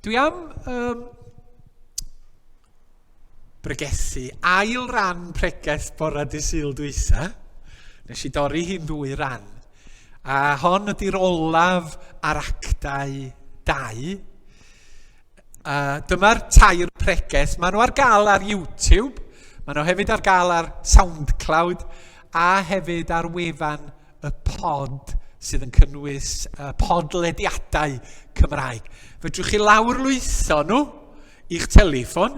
Dwi am um, bregethu ail ran pregeth bora dy Sul dwytha. Nes i dorri hi'n ddwy ran. A hon ydy'r olaf ar actau 2. Dyma'r tair pregeth. Maen nhw ar gael ar YouTube, maen nhw hefyd ar gael ar SoundCloud a hefyd ar wefan y pod sydd yn cynnwys uh, podlediadau Cymraeg. Fedrwch chi lawrlwytho nhw i'ch teleffon,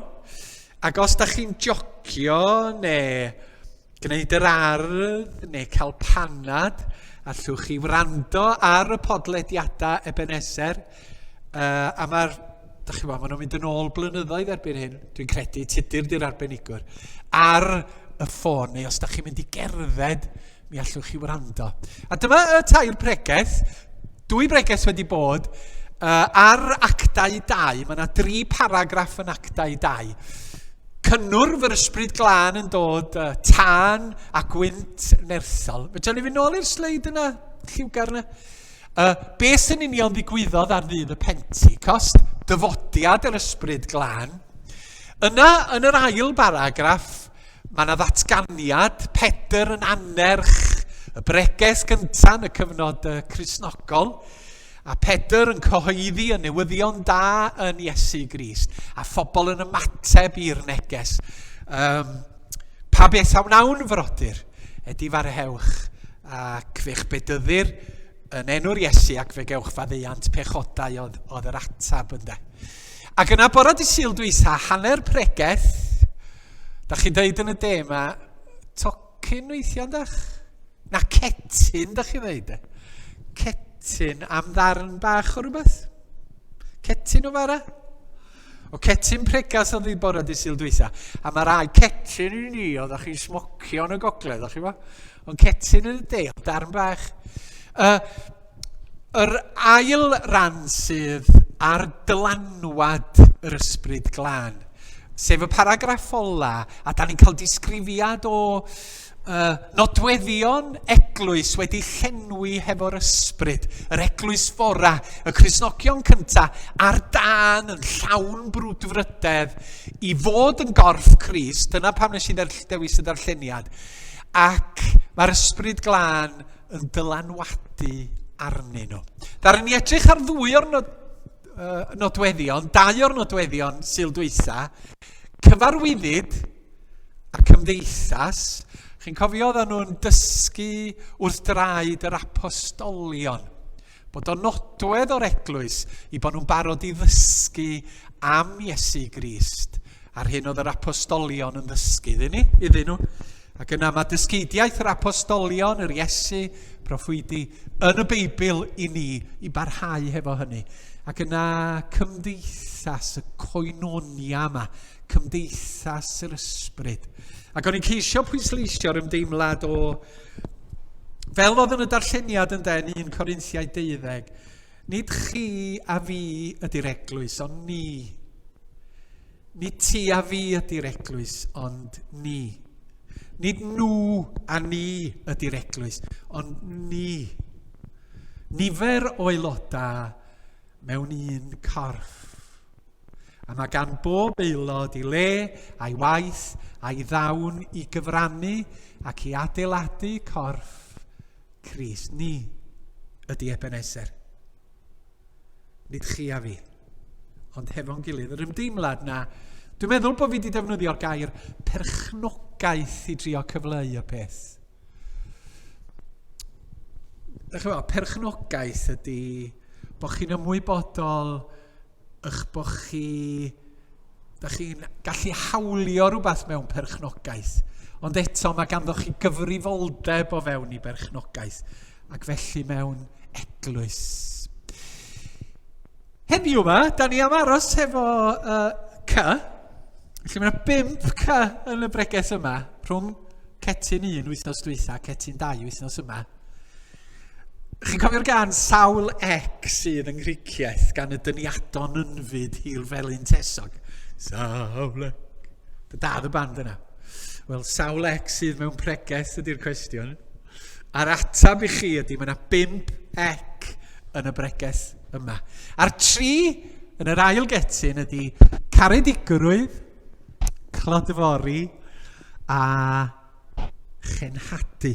ac os da chi'n jocio neu gwneud yr ardd neu cael panad, allwch chi wrando ar y podlediadau Ebenezer, uh, a mae'r, da chi maen nhw'n mynd yn ôl blynyddoedd erbyn hyn, dwi'n credu, Tudur di'r arbenigwr, ar y ffôn, neu os da chi'n mynd i gerdded, mi allwch chi wrando. A dyma y tair pregeth, dwy bregeth wedi bod, uh, ar actau 2, mae yna dri paragraff yn actau 2. Cynnwrf yr ysbryd glân yn dod, uh, tân a gwynt nerthol. Fedra ni fynd nôl i'r sleid yna, lliwgar yna? Uh, beth sy'n union ddigwyddodd ar ddydd y Pentecost? Dyfodiad yr ysbryd glân. Yna, yn yr ail baragraff, Mae yna ddatganiad, Pedr yn annerch y bregeth gyntaf yn y cyfnod Cristnogol, a Pedr yn cyhoeddi y newyddion da yn Iesu Grist, a phobl yn ymateb i'r neges. Um, pa beth a wnawn, frodyr? Edifarhewch ac fe'ch bedyddir yn enw'r Iesu ac fe gewch faddeuant pechodau oedd, oedd yr atab ynde. Ac yna bore di Sul dwytha, hanner pregeth, Da chi'n dweud yn y de ma, tocyn weithiau yndach? Na, cetyn, da chi'n dweud e. Cetyn am ddarn bach o rhywbeth? Cetyn o fara? O cetyn pregas oedd hi bore di Sul dwytha. A mae rai cetyn i ni, oeddech chi'n smocio yn y gogledd, o'ch chi fo? Ond cetyn yn y de, o darn bach. Uh, Yr ail ran sydd ar dylanwad yr Ysbryd Glân, sef y paragraff ola, a da ni'n cael disgrifiad o uh, nodweddion eglwys wedi llenwi hefo'r ysbryd, yr eglwys fora, y Cristnogion cynta, ar dân yn llawn brwdfrydedd i fod yn gorff Crist, dyna pam nes i dewis y darlleniad, ac mae'r Ysbryd Glân yn dylanwadu arnyn nhw. Ddaru ni edrych ar ddwy o'r nod, uh, nodweddion, dau o'r nodweddion syl dwytha, cyfarwyddyd a cymdeithas. Chi'n cofio oedden nhw'n dysgu wrth draed yr apostolion. Bod o'n nodwedd o'r eglwys i bod nhw'n barod i ddysgu am Iesu Grist a'r hyn oedd yr apostolion yn ddysgu iddyn ni, iddyn nhw. Ac yna mae dysgeidiaeth yr apostolion, yr Iesu, proffwydi, yn y Beibl i ni i barhau hefo hynny. Ac yna cymdeithas, y koinonia yma, cymdeithas yr ysbryd. Ac o'n i'n ceisio pwysleisio'r ymdeimlad o Fel oedd yn y darlleniad yn den 1 Corinthiaid 12, nid chi a fi ydy'r eglwys, ond ni. Nid ti a fi ydy'r eglwys, ond ni. Nid nhw a ni ydy'r eglwys, ond ni. Nifer o aelodau mewn un corff. A mae gan bob aelod i le, a'i waith, a'i ddawn i gyfrannu ac i adeiladu corff Crist. Ni ydy Ebenezer. Nid chi a fi, ond hefo'n gilydd. Yr ymdeimlad na, dwi'n meddwl bod fi wedi defnyddio'r gair perchnogaeth i drio cyfleu y peth. Dych chi'n meddwl, perchnogaeth ydy bod chi'n ymwybodol eich bod chi, da chi'n gallu hawlio rhywbeth mewn perchnogaeth, ond eto mae ganddo chi gyfrifoldeb o fewn i berchnogaeth, ac felly mewn eglwys. Heddiw yma, da ni am aros hefo uh, C. Felly mae yna 5 C yn y bregeth yma, rhwng cetyn 1 wythnos dwytha, cetyn 2 wythnos yma. Chi'n cofio'r gan sawl ec sydd yng Nghricieth gan y dyniadon ynfyd hil felyn tesog? Sawl ec. Dy dad y band yna. Wel, sawl ec sydd mewn pregeth ydy'r cwestiwn. A'r atab i chi ydy, mae yna 5 ec yn y bregeth yma. A'r tri yn yr ail getyn ydy caredigrwydd, clodfori a chenhadu.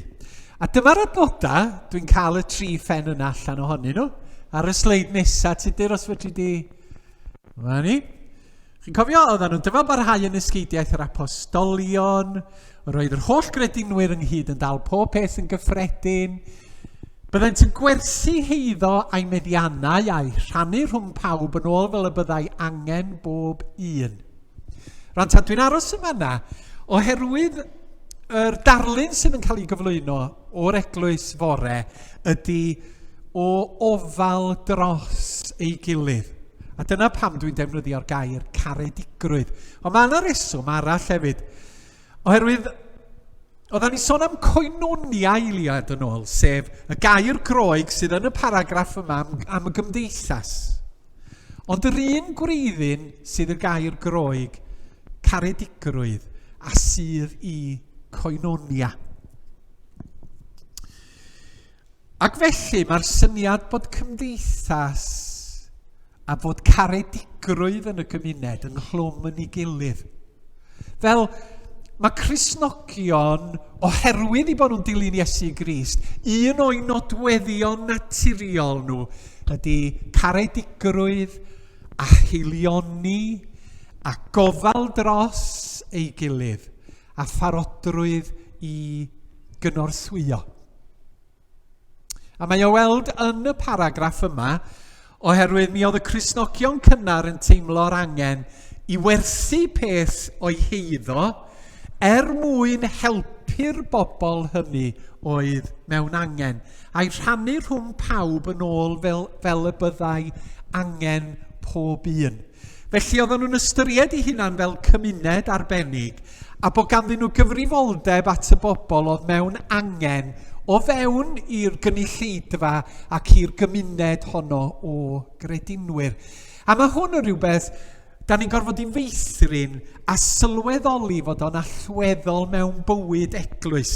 A dyma'r adnodau, dwi'n cael y tri phen yna allan ohonyn nhw. Ar y sleid nesaf, Tudur, os fedri di... Dyma ni. Chi'n cofio, oedden nhw'n dyfal barhau yn ysgeidiaeth yr apostolion, roedd yr holl gredinwyr ynghyd yn dal pob peth yn gyffredin, byddent yn gwerthu heiddo a'i meddiannau a'i rhannu rhwng pawb yn ôl fel y byddai angen bob un. Rwan ta, dwi'n aros yma na, oherwydd yr darlun sydd yn cael ei gyflwyno o'r eglwys fore ydy o ofal dros ei gilydd. A dyna pam dwi'n defnyddio'r gair caredigrwydd. Ond mae yna reswm arall hefyd. Oherwydd, oedden ni sôn am koinonia eiliad yn ôl, sef y gair Groeg sydd yn y paragraff yma am, am y gymdeithas. Ond yr un gwreiddyn sydd y gair Groeg, caredigrwydd, a sydd i koinonia. Ac felly mae'r syniad bod cymdeithas a bod caredigrwydd yn y gymuned ynghlwm yn ei gilydd. Fel mae Cristnogion, oherwydd i bod nhw'n dilyn Iesu Grist, un o'i nodweddion naturiol nhw ydy caredigrwydd a haelioni a gofal dros ei gilydd a pharodrwydd i gynorthwyo. A mae o weld yn y paragraff yma, oherwydd mi oedd y Cristnogion cynnar yn teimlo'r angen i werthu peth o'i heiddo er mwyn helpu'r bobl hynny oedd mewn angen, a'i rhannu rhwng pawb yn ôl fel, fel y byddai angen pob un. Felly oedden nhw'n ystyried eu hunan fel cymuned arbennig a bod ganddyn nhw gyfrifoldeb at y bobl oedd mewn angen o fewn i'r gynulleidfa ac i'r gymuned honno o gredinwyr. A mae hwn yn rhywbeth da ni'n gorfod i feithrin a sylweddoli fod o'n allweddol mewn bywyd eglwys.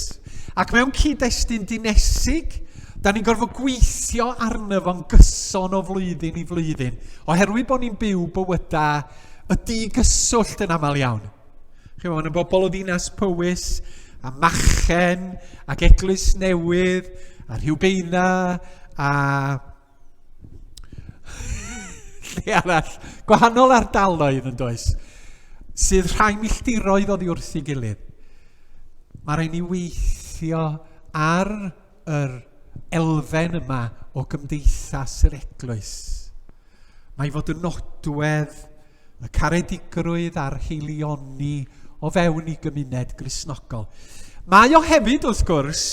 Ac mewn cyd-destun dinesig, da ni'n gorfod gweithio arno fo'n gyson o flwyddyn i flwyddyn, oherwydd bod ni'n byw bywydau y digyswllt yn aml iawn. Chi'n gwybod, mae'n bobl o ddinas Powys, a Machen, ac Eglwys Newydd, a Rhiwbeina, a lle arall, gwahanol ardaloedd yn does, sydd rhai milltiroedd oddi wrth ei gilydd. Mae rhaid ni weithio ar yr elfen yma o gymdeithas yr eglwys. Mae fod yn nodwedd y caredigrwydd a'r heilioni o fewn i gymuned Gristnogol. Mae o hefyd, wrth gwrs,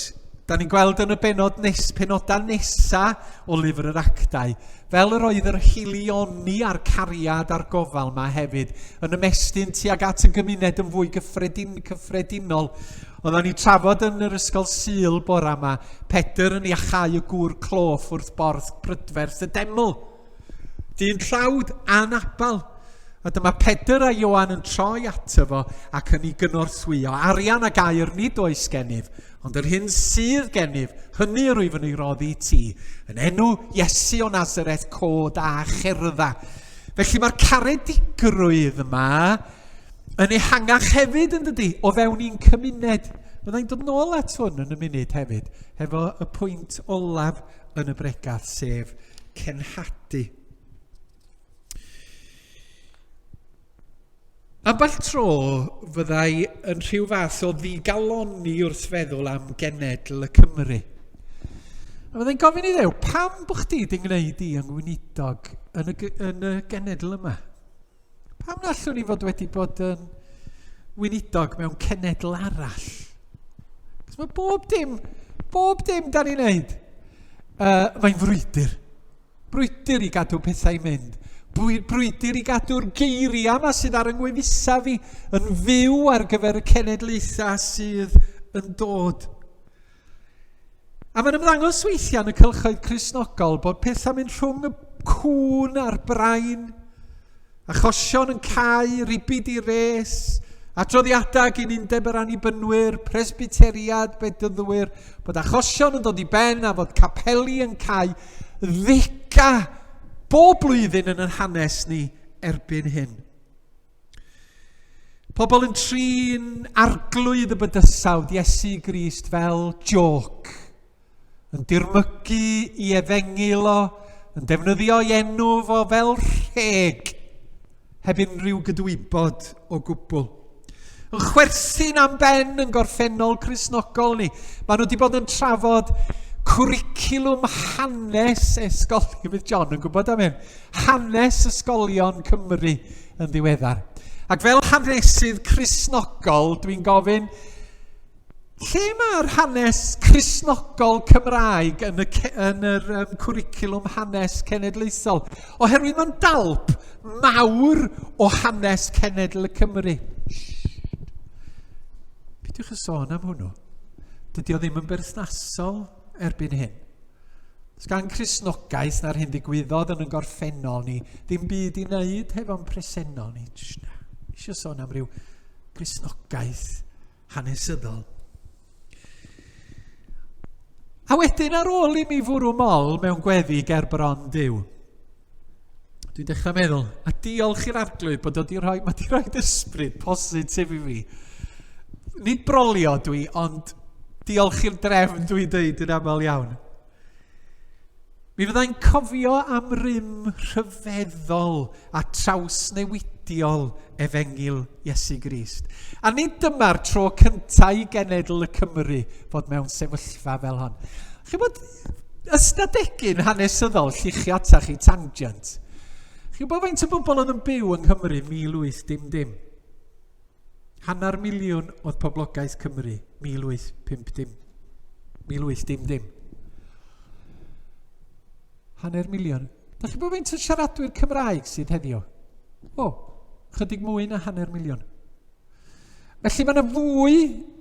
da ni'n gweld yn y benod nes, penodau nesa o lyfr yr actau, fel yr oedd yr heilioni a'r cariad a'r gofal ma hefyd yn ymestyn tuag at y gymuned yn fwy gyffredin, cyffredinol. Oedden ni trafod yn yr ysgol Sul bora yma, Pedr yn iachau y gŵr cloff wrth borth prydferth y deml. Dyn tlawd, anabal. A dyma Pedr a Ioan yn troi ato fo ac yn ei gynorthwyo. Arian ac aur nid oes gennyf, ond yr hyn sydd gennyf, hynny yr wyf yn ei roddi i ti. Yn enw Iesu o Nazareth, cod a cherdda. Felly mae'r caredigrwydd yma yn ehangach hefyd yn dydy, o fewn i'n cymuned. Byddai'n dod nôl at hwn yn y munud hefyd, hefo y pwynt olaf yn y bregath, sef cenhadu. Ambell tro fyddai yn rhyw fath o ddigalonni wrth feddwl am genedl y Cymru. A fyddai'n gofyn i Ddew, pam bod chdi di gwneud i yn weinidog yn y, yn y genedl yma? Pam na allwn ni fod wedi bod yn weinidog mewn cenedl arall? Cos mae bob dim, bob dim da ni'n neud, uh, mae'n frwydr. Brwydr i gadw pethau i mynd. Brwydr i gadw'r geiriau yma sydd ar yng ngwefusau fi yn fyw ar gyfer y cenedlaethau sydd yn dod. A mae'n ymddangos weithiau yn y cylchoedd Cristnogol bod pethau'n mynd rhwng y cŵn a'r brain, achosion yn cau, ribid i res, adroddiadau gyn Undeb yr Annibynwyr, Presbyteriad, Bedyddwyr, bod achosion yn dod i ben a fod capeli yn cau, ddega bob blwyddyn yn yn hanes ni erbyn hyn. Pobl yn trin arglwydd y bydysawd Iesu Grist fel jôc, yn dirmygu i efengyl o, yn defnyddio ei enw fo fel rheg, heb unrhyw gydwybod o gwbl. Yn chwerthin am ben yn gorffennol Cristnogol ni. Maen nhw wedi bod yn trafod cwricwlwm hanes ysgolion, fydd John yn gwybod am hyn, hanes ysgolion Cymru yn ddiweddar. Ac fel hanesydd Cristnogol, dwi'n gofyn, Lle mae'r hanes Cristnogol Cymraeg yn y, yn yr um, cwricwlwm hanes cenedlaethol? Oherwydd mae'n dalp mawr o hanes cenedl y Cymru. Peidiwch yn sôn am hwnnw. Dydy o ddim yn berthnasol erbyn hyn. Does gan Cristnogaeth na'r hyn ddigwyddodd yn y gorffennol ni ddim byd i wneud hefo'n presennol ni. Na, eisiau sôn am ryw Gristnogaeth hanesyddol. A wedyn ar ôl i mi fwrw mol mewn gweddi ger bron Duw, dwi'n dechrau meddwl, a diolch i'r arglwydd bod o wedi rhoi, mae wedi rhoi ysbryd positif i fi. Nid brolio dwi, ond diolch i'r drefn dwi'n dweud yn aml iawn. Mi fyddai'n cofio am rym rhyfeddol a trawsnewidiol efengyl Iesu Grist. A nid dyma'r tro cyntaf i genedl y Cymru fod mewn sefyllfa fel hon. Chi'n bod ystadegyn hanesyddol lluchio ata chi tangent. Chi'n bod faint o bobl oedd yn byw yng Nghymru 1800 dim? Hanner miliwn oedd poblogaeth Cymru 1850. 1800. Hanner miliwn. Da chi'n bod faint o siaradwyr Cymraeg sydd heddiw? O, chydig mwy na hanner miliwn. Felly mae yna fwy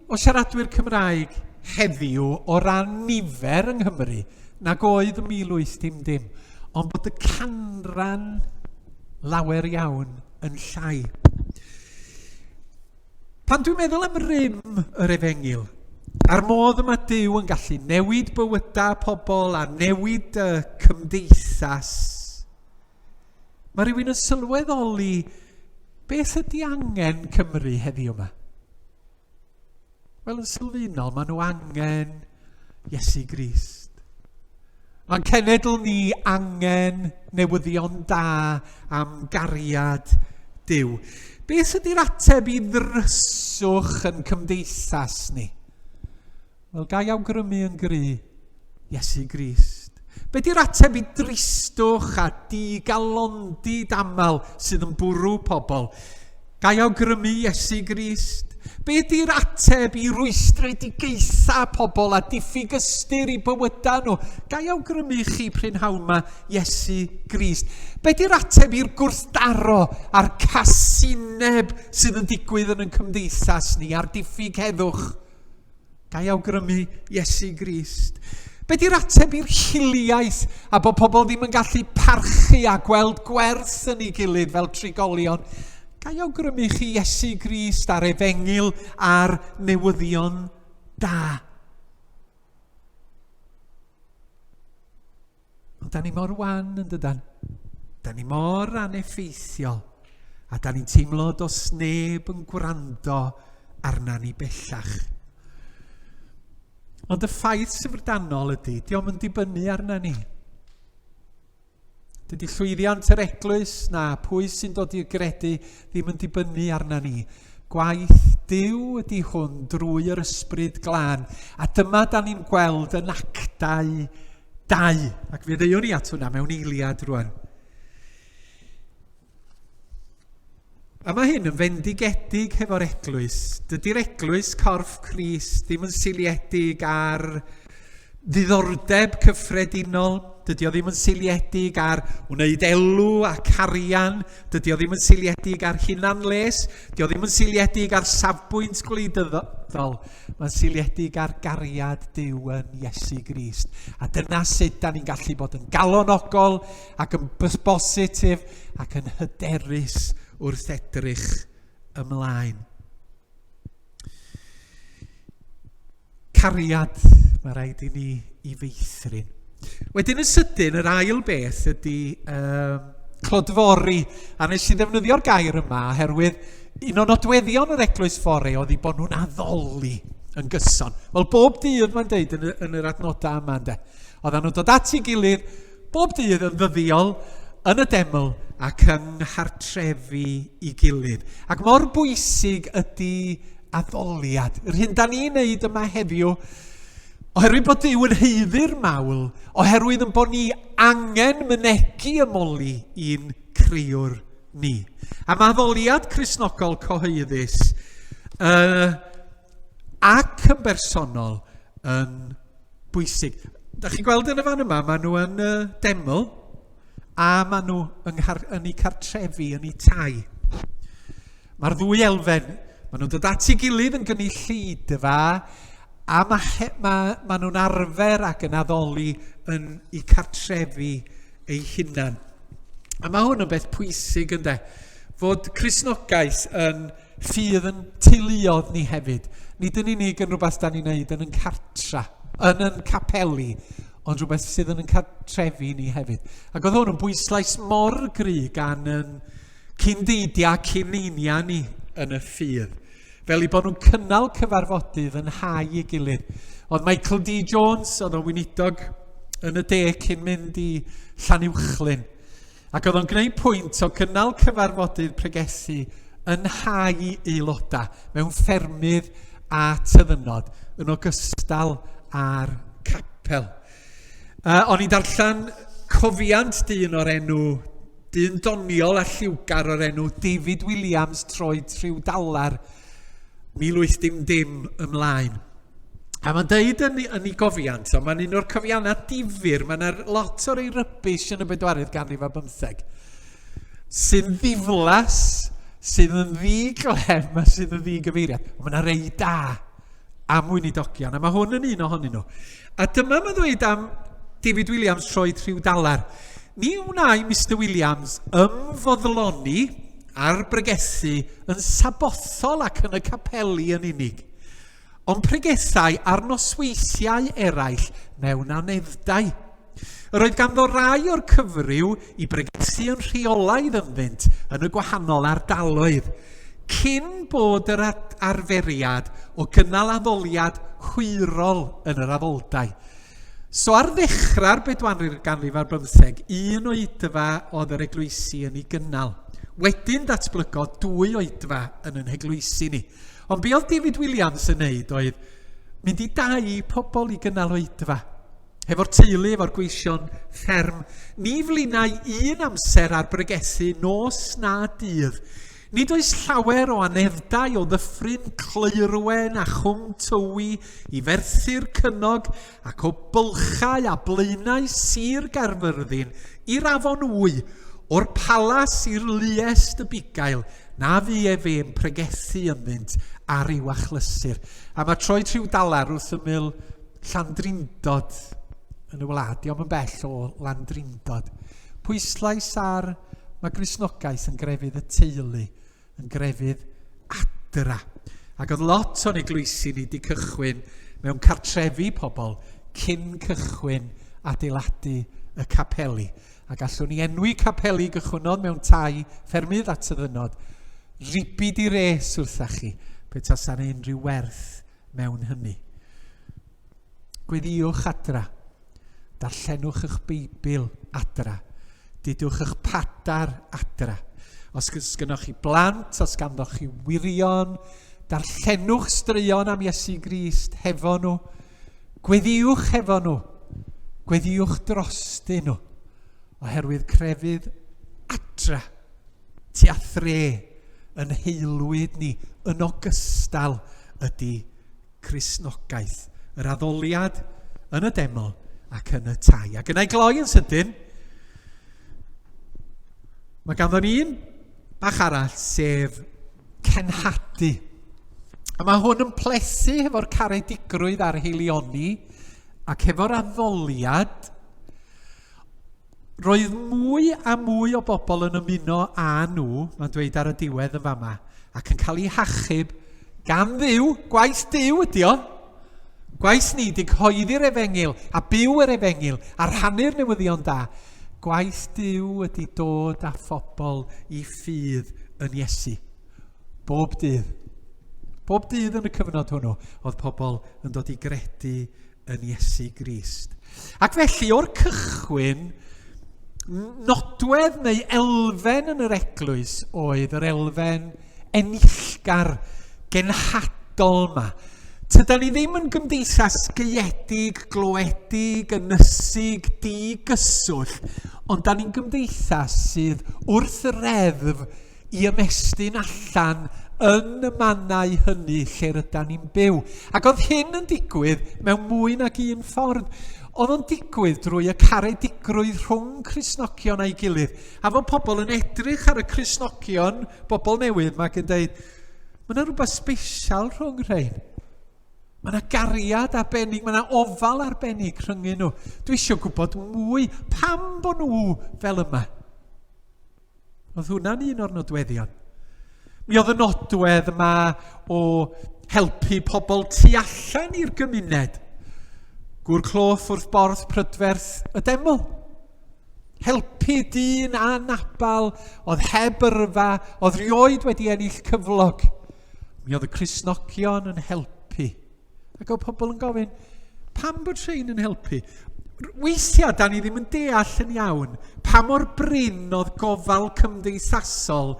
o siaradwyr Cymraeg heddiw o ran nifer yng Nghymru nag oedd ym 1800, ond bod y canran lawer iawn yn llai. Pan dwi'n meddwl am rym yr efengyl, a'r modd y mae Duw yn gallu newid bywydau pobl a newid y cymdeithas, mae rhywun yn sylweddoli beth ydy angen Cymru heddiw yma. Wel, yn sylfaenol, maen nhw angen Iesu Grist. Mae'n cenedl ni angen newyddion da am gariad Duw. Beth ydy'r ateb i ddryswch yn cymdeithas ni? Wel, ga i awgrymu yn gry, Iesu Grist. Be di'r ateb i dristwch a digalondid aml sydd yn bwrw pobl? Ga i awgrymu Iesu Grist? Be di'r ateb i rwystredigaethau pobl a diffyg ystyr i bywydau nhw? Ga i awgrymu chi prynhawn ma Iesu Grist? Be di'r ateb i'r gwrthdaro a'r casineb sydd yn digwydd yn ein cymdeithas ni a'r diffyg heddwch? Ga i awgrymu Iesu Grist? Be di'r ateb i'r hiliaeth a bod pobl ddim yn gallu parchu a gweld gwerth yn ei gilydd fel trigolion? Ga i awgrymu chi Iesu Grist a'r efengyl a'r newyddion da? Ond da ni mor wan yn dydan. Da ni mor aneffeithiol. A da ni'n teimlo dos neb yn gwrando arna ni bellach. Ond y ffaith syfrdanol ydy, diolch yn dibynnu arna ni. Dydy llwyddiant yr eglwys na pwy sy'n dod i'r gredu ddim yn dibynnu arna ni. Gwaith Duw ydy hwn drwy yr ysbryd glân. A dyma da ni'n gweld yn actau 2. Ac fe ddeuwn ni at hwnna mewn eiliad rwan. A mae hyn yn fendigedig hefo'r eglwys. Dydy'r eglwys corff Crist ddim yn seiliedig ar ddiddordeb cyffredinol. Dydy o ddim yn seiliedig ar wneud elw a carian. Dydy o ddim yn seiliedig ar hunan les. Dydy o ddim yn seiliedig ar safbwynt gwleidyddol. Mae'n seiliedig ar gariad Duw yn Iesu Grist. A dyna sut da ni'n gallu bod yn galonogol ac yn bositif ac yn hyderus wrth edrych ymlaen. Cariad, mae rhaid i ni i feithrin. Wedyn yn sydyn, yr ail beth ydy um, clodfori. A nes i ddefnyddio'r gair yma oherwydd un o nodweddion yr eglwys fore oedd i bod nhw'n addoli yn gyson. Wel, bob dydd mae'n deud yn, yn yr adnodau yma, ynddo. Oedden nhw'n dod at ei gilydd bob dydd yn ddyddiol yn y deml ac yng nghartrefi i gilydd. Ac mor bwysig ydy addoliad. Yr hyn da ni'n neud yma heddiw, oherwydd bod Duw yn haeddu'r mawl, oherwydd yn bod ni angen mynegi ymoli i'n crëwr ni. A mae addoliad Cristnogol cyhoeddus uh, ac yn bersonol yn bwysig. Da chi'n gweld yn y fan yma, maen nhw yn y deml a maen nhw yng, yn eu cartrefi, yn eu tai. Mae'r ddwy elfen, maen nhw'n dod at ei gilydd yn gynulleidfa a mae, mae, mae nhw'n arfer ac yn addoli yn eu cartrefi eu hunan. A mae hwn yn beth pwysig ynddo, fod Cristnogaeth yn ffydd yn teuluodd ni hefyd. Nid yn unig yn rhywbeth da ni'n neud yn yn cartra, yn yn capeli, ond rhywbeth sydd yn yn cartrefi ni hefyd. Ac oedd hwn yn bwyslais mor gry gan yn cyndeidiau, cyn-neiniau ni yn y ffydd. Fel i bod nhw'n cynnal cyfarfodydd yn hau ei gilydd. Oedd Michael D. Jones, oedd o'n weinidog yn y de cyn mynd i Llanuwchllyn. Ac oedd o'n gwneud pwynt o gynnal cyfarfodydd pregethu yn nhai aelodau mewn ffermydd a tyddynnod yn ogystal â'r capel. Uh, o'n i'n darllen cofiant dyn o'r enw, dyn doniol a lliwgar o'r enw David Williams Troed Rhyw Dalar 1800 ymlaen. A mae'n deud yn, yn ei gofiant, ond mae'n un o'r cofiannau difyr, mae'n lot o'r ei rybys yn y bedwaredd ganrif a bymtheg, sy'n ddiflas, sydd yn ddi-glem a sydd yn ddi-gyfeiriad. Ond mae'n rei da am weinidogion, a mae hwn yn un ohonyn nhw. A dyma mae'n dweud am David Williams troed rhyw dalar. Ni wnai Mr Williams ymfoddloni ar bregethu yn sabothol ac yn y capeli yn unig. Ond pregethai ar nosweithiau eraill mewn aneddau. Yr oedd ganddo rai o'r cyfryw i bregethu yn rheolaidd ynddynt yn y gwahanol ardaloedd, cyn bod yr arferiad o gynnal addoliad hwyrol yn yr addoldai. So ar ddechrau'r bedwaredd ganrif ar bymtheg, un oedfa oedd yr eglwysi yn ei gynnal. Wedyn datblygodd dwy oedfa yn yn heglwysi ni. Ond be oedd David Williams yn neud oedd mynd i dai pobl i gynnal oedfa. Hefo'r teulu, efo'r gweision fferm. Ni flinai un amser ar bregethu nos na dydd. Nid oes llawer o aneddau o ddyffryn Cleurwen a Chwm Tywi i Ferthyr Cynog ac o bylchau a blaenau Sir Gaerfyrddin i'r Afon Wy, o'r palas i'r Luest y Bugail, na fu efe yn pregethu ynddynt ar ryw achlysur. A mae troi rhyw dalar wrth ymyl Llandrindod yn y wlad, diolch yn bell o Landrindod. Pwyslais ar mae Gristnogaeth yn grefydd y teulu, yn grefydd adra. Ac oedd lot o'n eglwysi ni wedi cychwyn mewn cartrefi pobl cyn cychwyn adeiladu y capeli. A gallwn ni enwi capeli gychwynnodd mewn tai ffermydd a tyddynod. Ribi di res wrtha chi, pe tasa'n unrhyw werth mewn hynny. Gweddïwch adra. Darllenwch eich Beibl adra. Dudwch eich padar adra. Os gynnoch chi blant, os ganddoch chi wirion, darllenwch straeon am Iesu Grist hefo nhw. Gweddïwch hefo nhw. Gweddïwch drostyn nhw. Oherwydd crefydd adra, tua thre, yn heilwyd ni yn ogystal ydy Cristnogaeth, yr addoliad yn y deml ac yn y tai. Ac yna i gloi yn sydyn, mae ganddo ni un bach arall, sef cenhadu. A mae hwn yn plethu hefo'r caredigrwydd a'r heilioni ac hefo'r addoliad. Roedd mwy a mwy o bobl yn ymuno â nhw, mae'n dweud ar y diwedd yn fama, ac yn cael eu hachub gan Dduw, gwaith Duw ydi o, Gwaith ni di cyhoeddi'r efengyl a byw yr efengyl a rhannu'r newyddion da. Gwaith Duw ydy dod â phobl i ffydd yn Iesu. Bob dydd. Bob dydd yn y cyfnod hwnnw, oedd pobl yn dod i gredu yn Iesu Grist. Ac felly, o'r cychwyn, nodwedd neu elfen yn yr eglwys oedd yr elfen enillgar, genhadol yma. Tydan ni ddim yn gymdeithas gaeedig, gloedig, ynysig, di-gyswllt, ond da ni'n gymdeithas sydd wrth reddf i ymestyn allan yn y mannau hynny lle rydan ni'n byw. Ac oedd hyn yn digwydd mewn mwy nag un ffordd. Oedd o'n digwydd drwy y caredigrwydd rhwng Cristnogion a'i gilydd. A fod pobl yn edrych ar y Cristnogion, bobl newydd, mae yn dweud, mae yna rhywbeth special rhwng rhain. Mae yna gariad arbennig, mae yna ofal arbennig rhyngyn nhw. Dwi eisiau gwybod mwy pam bod nhw fel yma. Oedd hwnna'n un o'r nodweddion. Mi oedd y nodwedd yma o helpu pobl tu allan i'r gymuned. Gŵr cloff wrth borth prydferth y deml. Helpu dyn anabal oedd heb yrfa, oedd rioed wedi ennill cyflog. Mi oedd y Cristnogion yn helpu. Ac oedd pobl yn gofyn, pam bod rhain yn helpu? Weithiau, da ni ddim yn deall yn iawn pa mor brin oedd gofal cymdeithasol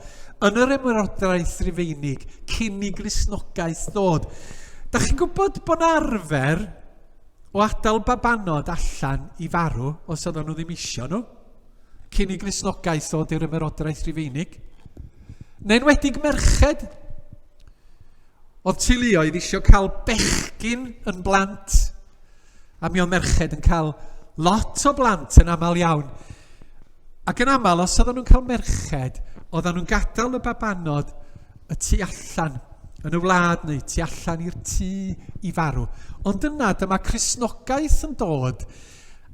yn yr ymerodraeth Rufeinig cyn i Gristnogaeth ddod. Da chi'n gwybod bod 'na arfer o adael babanod allan i farw os oedden nhw ddim isio nhw cyn i Gristnogaeth ddod i'r ymerodraeth Rufeinig? Neu'n wedig merched. Oedd teuluoedd eisiau cael bechgyn yn blant, a mi oedd merched yn cael lot o blant yn aml iawn. Ac yn aml, os oedden nhw'n cael merched, oedden nhw'n gadael y babanod y tu allan yn y wlad neu tu allan i'r tŷ i farw. Ond yna, dyma Cristnogaeth yn dod,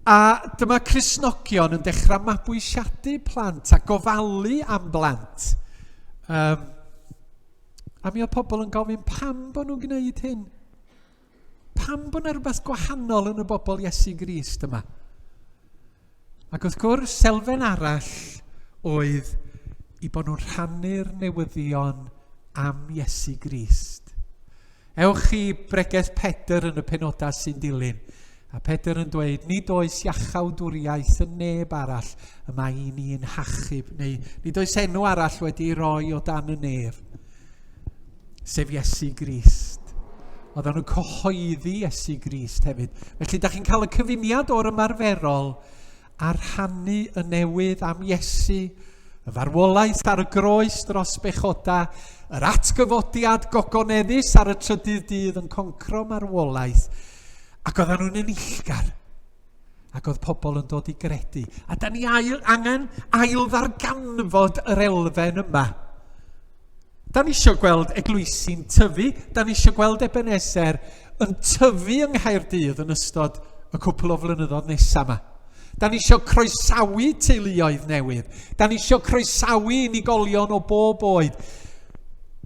a dyma Cristnogion yn dechrau mabwysiadu plant a gofalu am blant. Um, A mi oedd pobl yn gofyn pam bod nhw'n gwneud hyn? Pam bod yna rhywbeth gwahanol yn y bobl Iesu Grist yma? Ac wrth gwrs, elfen arall oedd i bod nhw'n rhannu'r newyddion am Iesu Grist. Ewch i bregeth Pedr yn y penodau sy'n dilyn. A Pedr yn dweud, nid oes iachawdwriaeth yn neb arall y mae i ni'n hachub, neu nid oes enw arall wedi ei roi o dan y nef, sef Iesu Grist. Oedden nhw'n cyhoeddi Iesu Grist hefyd. Felly, da chi'n cael y cyfuniad o'r ymarferol a rhannu y newydd am Iesu, y farwolaeth ar y groes dros bechoda, yr atgyfodiad gogoneddus ar y trydydd dydd yn concro marwolaeth, ac oedden nhw'n enillgar. Ac oedd pobl yn dod i gredu. A da ni ail, angen ail ddarganfod yr elfen yma. Da ni eisiau gweld eglwysi'n tyfu, da ni eisiau gweld Ebenezer yn tyfu yng Nghaerdydd yn ystod y cwpl o flynyddoedd nesaf yma. Da ni eisiau croesawu teuluoedd newydd. Da ni eisiau croesawu unigolion o bob oed.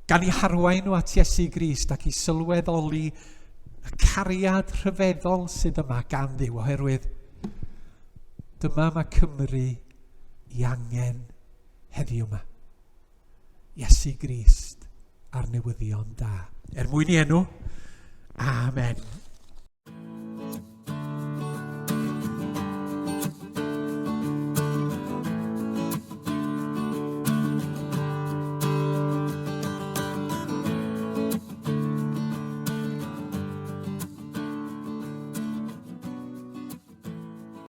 Gan i harwain nhw at Iesu Grist ac i sylweddoli y cariad rhyfeddol sydd yma gan Dduw, oherwydd dyma mae Cymru i angen heddiw yma. Iesu Grist a'r newyddion da. Er mwyn i enw, Amen.